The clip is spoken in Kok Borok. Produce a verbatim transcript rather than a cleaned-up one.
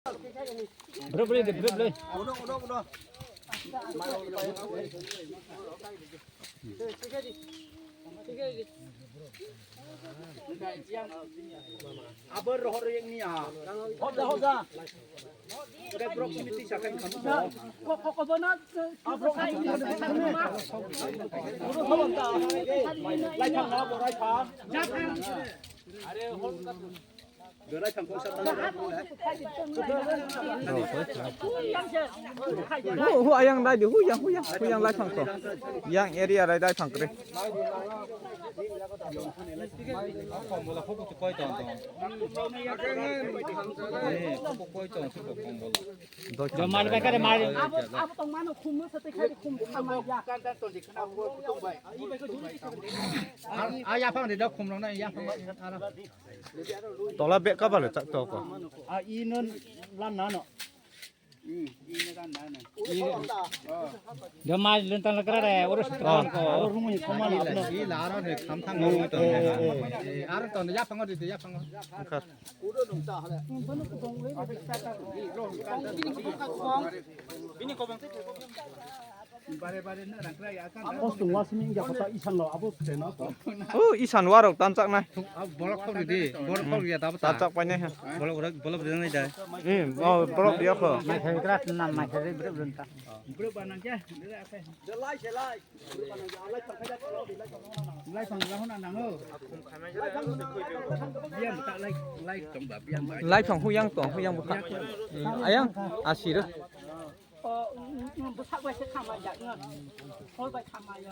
Bro, bro, bro, bro. Abo rohor yang ni ya. Hoda, hoda. Udah proximity sakai kamu. Kok, kok, kok, benar. Lai thang na, bo lai thang. Are, hol ka. Hu, hu, ayang dai di, hu yang, hu yang, hu yang lai thang to. Yang area rai dai thang kre. Mal bai kare mal. Abo, abo tong mano khum no sate khali khum khama ya. Ar, a ya phang de da khum rong na ya phang ba ara. Tola be ka bale chak to ko. A i no lan na no. Jama lentan lakra re, oro sutran ko. Oro rumu ni khoma na. I la ra ne kham thang ko to. Ar to ya phang de ya phang. Abo sung wa sini ya kota isan lo abo seno to. O isan warok tanchak nai. Borok khok ridi, borok khok ya dabo ta. Tanchak painai ha. Borok rok, borok rok nai dai. Hmm, o borok dia kho. Mai khai kra nam mai khai borok rok ta. Borok ba nang kya? Lai se lai. Lai phang la hona nango. Biam ta lai, lai tong ba biam. Lai phang huyang tong, huyang bukha. Hmm, ayang asiro. O, um, um, um, bwsak bai se khama jak no. Hol bai khama ya.